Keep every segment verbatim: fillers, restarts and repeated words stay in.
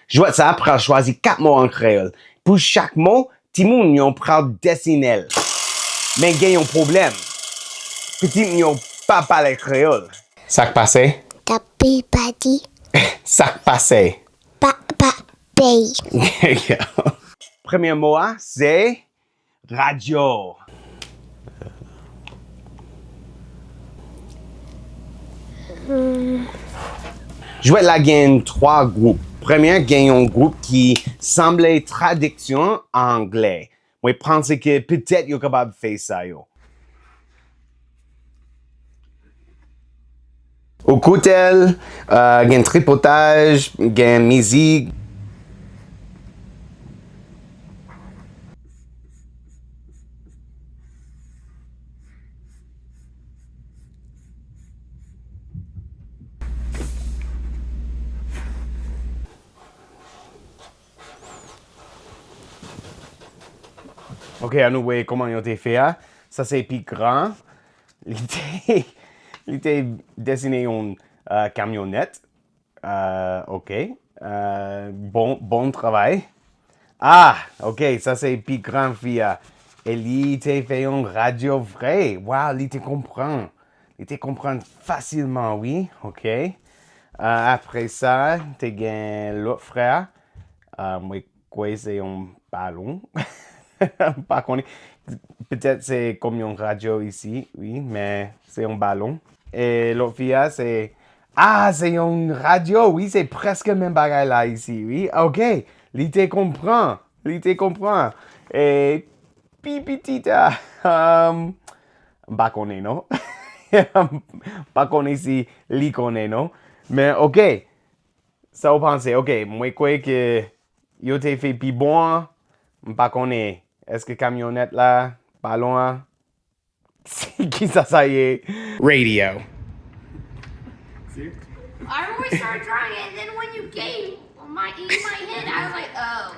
Jwèt sa a pral chwazi kat mo an kreyòl. Pou chak mo, timoun yo pral desinen l. Men gen yon pwoblèm. Pitit m yo pa pale kreyòl. Sa k pase? Tapi pati. Sa k pase? Pa, pa, pey. Premye mo a, se radyo. Jwèt la gen twa gwoup. Premye, gen yon gwoup ki sanble tradiksyon an anglè. Mwen panse ke petèt yo kapab fè sa yo. Ou koute l, euh, gen tripotaj, gen mizik. Ok, ann nou wè kòman yo te fè a. Sa se pi gran. Li te, li te desinen yon, euh, kamyonèt. Euh, ok. Euh, bon, bon travay. Ah, ok, sa se pi gran fi a. E li te fè yon radyo vre. Waw, li te konprann. Li te konprann fasilman, wi. Ok. Euh, apre sa, te gen lòt frè a. Euh, mwen kwè se yon balon. M pa konnen. Petèt se kòm yon radyo isi, wi, men se yon balon. E lòt fi a, se, ah, se yon radyo, wi, se prèske menm bagay la isi, wi. Ok, li te konprann, li te konprann. E pi pitit a, um, m pa konnen, non. M pa konnen si li konnen, non. Men, ok, sa w panse? Ok, mwen kwè ke yo te fè pi bon an, m pa konnen. Èske kamyonèt la, balon an? Kisa sa ye? Radio. See? I always start drawing, and then when you gave my, my head, I was like, oh.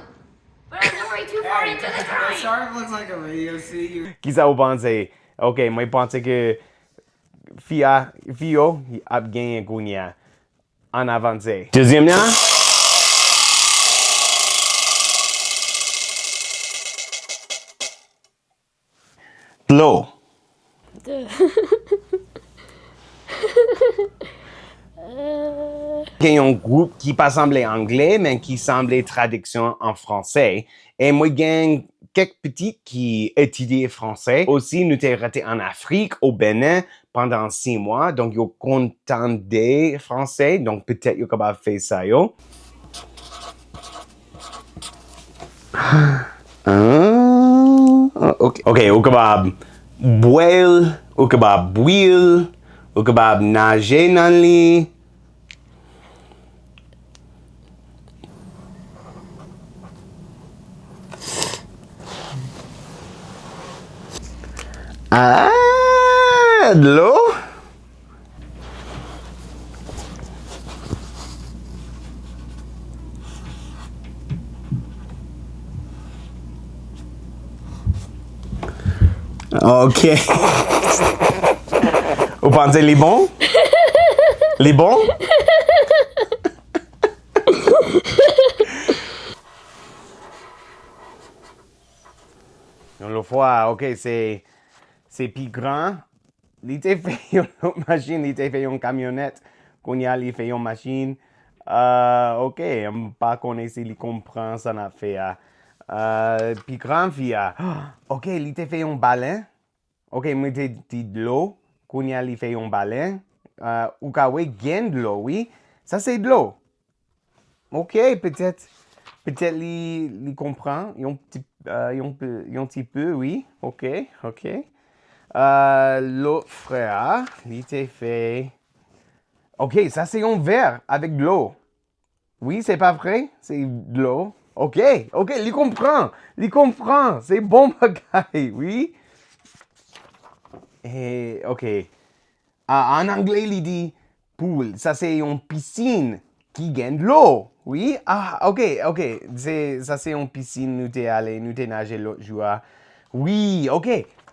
But I was already too far into the drawing. Shark looks like a radio, see? You Kisa w panse? Ok, mwen panse ke fi a, fi yo ap genyen kounye a. Ann avanse. Dezyèm nan. Dlo. Gen yon gwoup ki pa sanble anglè, men ki sanble tradiksyon an franse. E mwen gen kèk pitit ki etidye franse. Osi, nou te rete ann Afrik, o Benen, pandan sis mwa. Donk, yo konn tande franse. Donk, petèt yo kapab fè sa yo. Ah, ok, ok, ou kapab bwè l, ou kapab bwi l, ou kapab naje nan li. Ah, dlo? Ok. Ou panse li bon? Li bon? Yon lòt fwa, ok, se, se pi gran. Li te fè yon lòt machin, li te fè yon kamyonèt. Kounye a, li fè yon machin. Ah, ok, m pa konnen si li konprann sa n ap fè a. Ah, pi gran fi a. Ok, li te fè yon balen. Ok, mwen te di dlo. Kounye a, li fè yon balen. Ah, ou ka wè gen dlo, wi. Sa se dlo. Ok, petèt, petèt li, li konprann yon ti, euh, yon pe, yon ti pe, wi. Ok, ok. Euh, lòt frè a, li te fè, ok, sa se yon vè avèk dlo. Wi, se pa vre? Se dlo. Ok, ok, li konprann. Li konprann. Se bon bagay, wi. E, ok. A, an anglè, li di pool. Sa se yon pisin ki gen dlo. Wi. Ah, ok, ok. Se, sa se yon pisin nou te ale, nou te naje lòt jou a. Wi, ok.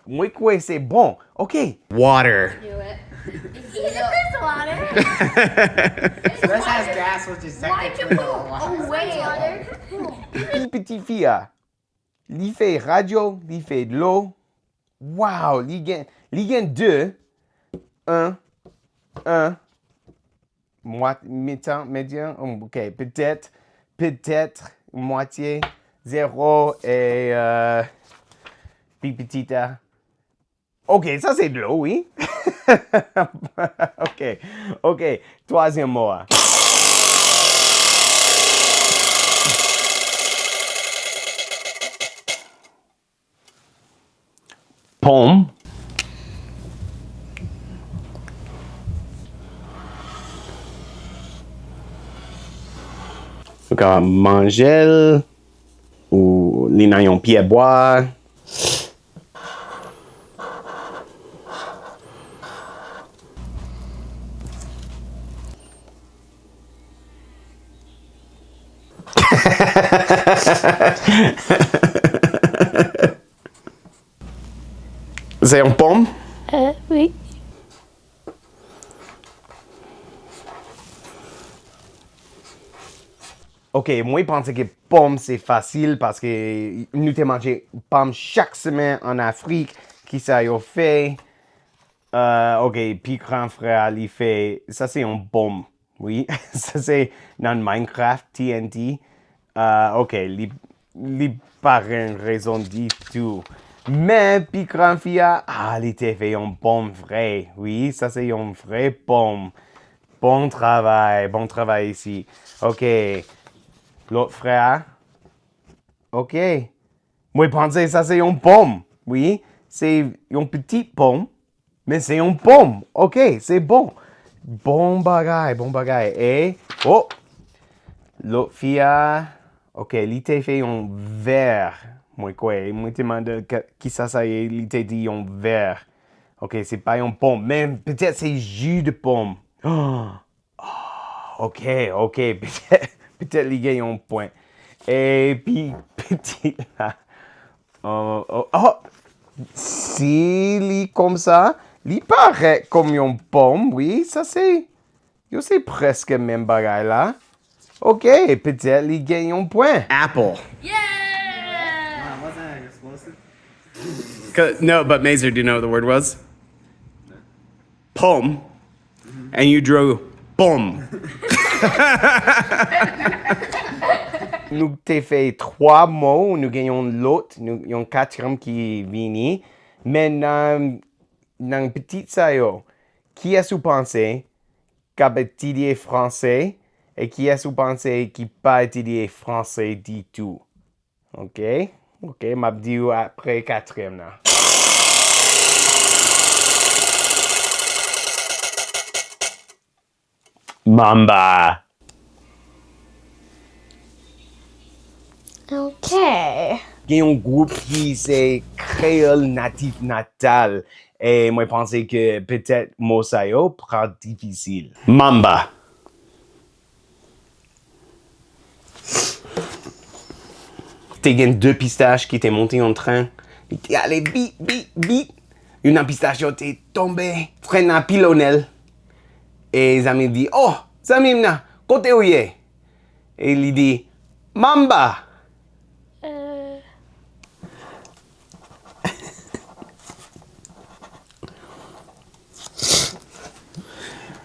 Mwen kwè se bon. Ok. Water. Do it. Is this water? Let's ask gas, which is Why'd you technically go water. Away? Pi piti fi a. Li fè radyo, li fè dlo. Wow, li gen, li gen de. Un, un, mwa, mitan, medyan, ok, petèt, petèt, mwatye, zero, e, euh, pi pitit a. Ok, sa se dlo, wi. Ok, ok, twazyèm mo a. Ponm. Ou ka manje l, ou li nan yon pyebwa. Se yon ponm? Uh, oui. Ok, mwen panse ke ponm se fasil paske nou te manje ponm chak semen an Afrik. Kisa yo fè? Euh, ok, pi gran frè a li fè, sa se yon ponm. Wi, sa se nan Minecraft, T N T. Euh, ok, li, li pa gen rezon ditou. Men pi gran fi a, ah, li te fè yon ponm vre. Wi, sa se yon vre ponm. Bon travay, bon travay isi. Ok, lòt frè a. Ok. Mwen panse sa se yon ponm. Wi, se yon pitit ponm. Men se yon ponm. Ok, se bon. Bon bagay, bon bagay. E, oh, lòt fi a, ok, li te fè yon vè. Mwen kwè, mwen te mande l ke- kisa sa ye, li te di yon vè. Ok, se pa yon ponm, men petèt se ji de ponm. Oh, ok, ok, petèt, petèt li gen yon pwen. Epi, pitit la. Oh, oh, oh. Si li konsa, li parèt kòm yon ponm, wi, sa se, yo se prèske menm bagay la. Ok, petèt li gen yon pwen. Apple. Yeah! Wow, wasn't that explosive? No, but Mazer, do you know what the word was? Ponm. And you drew ponm. Nou te fè twa mo, nou gen yon lòt, nou, yon katriyèm ki vini. Men nan, nan pitit sa yo, kiyès ou panse k ap etidye franse e kiyès ou panse ki pa etidye franse ditou? Ok, ok, m ap di w apre katriyèm nan. Mamba. Ok. Gen yon gwoup ki se Kreyòl Natif Natal. E mwen panse ke petèt mo sa yo pa difisil. Mamba. Te gen de pistach ki te monte yon tren. Li te ale bit, bit, bit. Youn nan pistach yo te tonbe. Tren nan pilone l. E zanmi l di, "Oh, zanmi m nan, kote w ye?" E li di, "Mamba." Euh,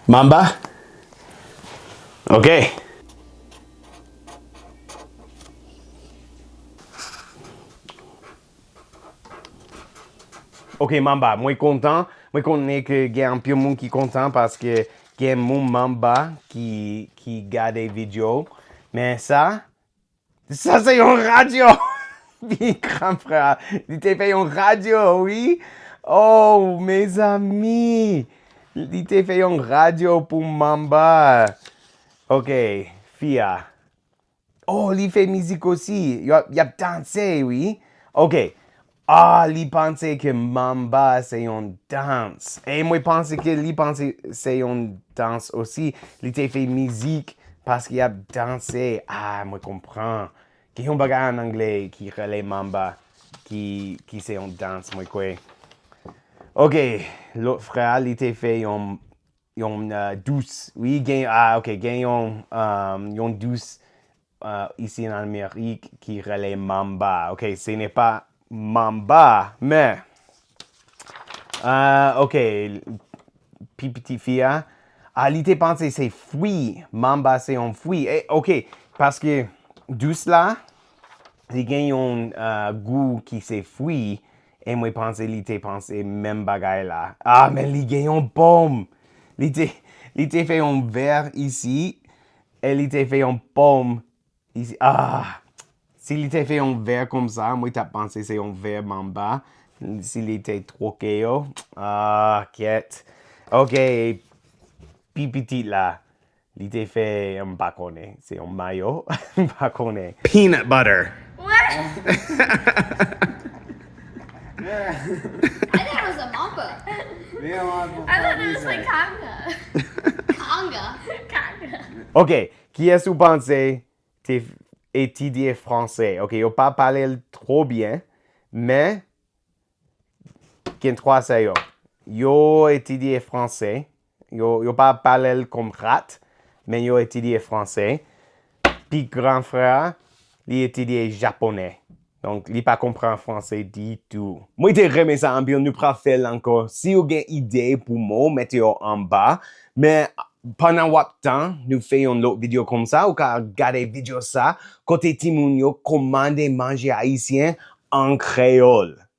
Mamba? Ok. Ok, Mamba, mwen kontan. Mwen konnen ke gen anpil moun ki kontan paske gen moun Mamba ki, ki gade videyo. Men sa, sa se yon radyo! Pi gran frè, li te fè yon radyo, wi. Oh, mezanmi! Li te fè yon radyo pou Mamba. Ok, fi a. Oh, li fè mizik osi. Y ap, y ap danse, wi. Ok. Ah, li panse ke mamba se yon dans. E mwen panse ke li panse se yon dans osi. Li te fè mizik paske y ap danse. Ah, mwen konprann. Gen yon bagay an angle ki rele mamba, ki, ki se yon dans, mwen kwè. Ok, lòt frè a, li te fè yon, yon uh, dous. Wi, gen, ah, ok, gen yon, um, yon dous uh, isi an Amerik ki rele mamba. Ok, se ne pa mamba, men, uh, ok, pi piti fi a, ah, li te panse se fwi, mamba se yon fwi. E, ok, paske dous la, li gen yon uh, gou ki se fwi, e mwen panse li te panse menm bagay la. Ah, men li gen yon pòm. Li te, li te fè yon vè isi, e li te fè yon pòm isi. Ah, si li te fè yon vè konsa, mwen t ap panse se yon vè mamba. Si li te twoke yo, ah, kèt. Ok, pi pitit la. Li te fè, m pa konnen, se yon mayo, m pa konnen. Peanut butter. What? I thought it was a mamba. Li yon I thought it was like konpozisyon. Conga. Conga. Conga. Ok, kiyès ou panse te etidye franse? Ok, yo pa pale l twò byen, men gen twa sè yo. Yo etidye franse, yo, yo pa pale l kòm rat, men yo etidye franse. Pi gran frè a, li etidye japonè. Donk, li pa konprann franse ditou. Mwen te renmen sa anpil, nou pral fè l ankò. Si w gen ide pou mo, mete yo anba. Men, pandan w ap tann nou fè yon lòt videyo konsa, ou ka gade videyo sa, kote timoun yo kòmande manje ayisyen an kreyòl.